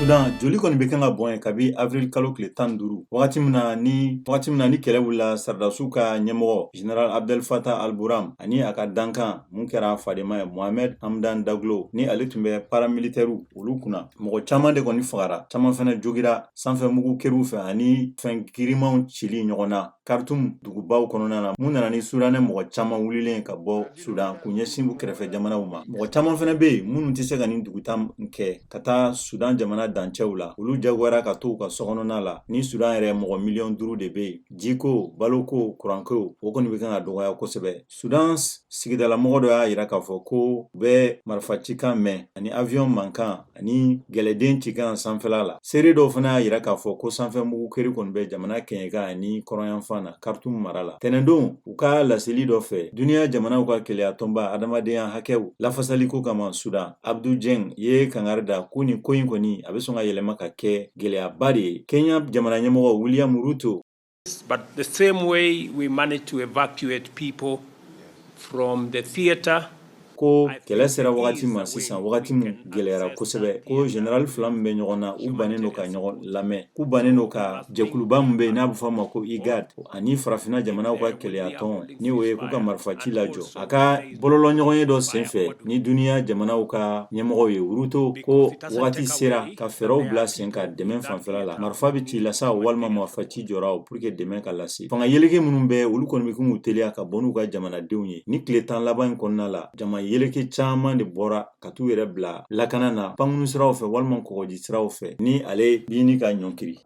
Sudan, joli kɔni bɛ kan ka bɔn yen kabi avril kalo tile 15, wagati min na ni kɛlɛ wulila sɔrɔdasiw ka ɲɛmɔgɔ général Abdel Fattah al-Burhan ani a ka dankan mun kɛra fadenma ye, Mohamed Hamdan Daglo, ni ale tun bɛ paramilitaires olu kunna. Mɔgɔ caman de kɔni fagara, caman fana jogira sanfɛ mugu keriw fɛ ani fɛn girimanw cili ɲɔgɔn na Khartoum dugubaw kɔnɔna na, mun nana ni Soudanais mɔgɔ caman wulilen ka bɔ Sudan k'u ɲɛsin u kɛrɛfɛ jamanaw ma. Mɔgɔ caman fana bɛ yen minnu tɛ se ka nin duguta kɛ ka taa Sudan jamana dancɛw la, olu jagoyara ka to u ka sokɔnɔna la. Ni Sudan yɛrɛ mɔgɔ miliyɔn 5 de bɛ yen, jiko, baloko, kuranko, o kɔni bɛ kan ka dɔgɔya kosɛbɛ. Sudan sigidalamɔgɔ dɔ y'a jira k'a fɔ ko u bɛ marifa cikan mɛn ani avion mankan ani gɛlɛden cikan sanfɛla la. Seere dɔw fana y'a jira k'a fɔ ko sanfɛ mugu keri kɔni bɛ jamana kɛɲɛka ani kɔrɔnyanfan na, Khartoum mara la. Tɛnɛndon, u ka laseli dɔ fɛ, duniya jamanaw ka kelenyatɔnba adamadenya hakɛw lafasaliko kama Sudan, Abdou Dieng ye kangari da ko nin ko in kɔni, a bɛ sɔn ka yɛlɛma ka kɛ gɛlɛyaba de ye. Kenya jamana ɲɛmɔgɔ William Ruto But the same way we managed to evacuate people from the theater Ko kɛlɛ sera wagati ma sisan, wagati min gɛlɛyara kosɛbɛ, ko général fila min bɛ ɲɔgɔn na, u bannen don ka ɲɔgɔn lamɛn, k'u bannen don ka jɛkuluba min bɛ yen n'a bɛ fɔ a ma ko IGAD ani farafinna jamanaw ka kelenyatɔn, ni o ye k'u ka marifaci lajɔ. A ka bɔlɔlɔ ɲɔgɔn ye dɔ senfɛ ni duniya jamanaw ka ɲɛmɔgɔw ye, Ruto ko wagati sera ka fɛɛrɛw bila sen ka dɛmɛ fanfɛla la. Marifa bɛ ci la sa walima marifa ci jɔra pour que dɛmɛ ka lase. Fanga yeleke minnu bɛ, olu kɔni bɛ k'u teliya ka bɔ n'u ka jamanadenw ye. Ni tile 10 laban in kɔnɔna la, jama yeleke caman de bɔra ka t'u yɛrɛ bila lakana na pankurun siraw fɛ walima kɔgɔji siraw fɛ, ni ale ɲini ka ɲɔnkiri.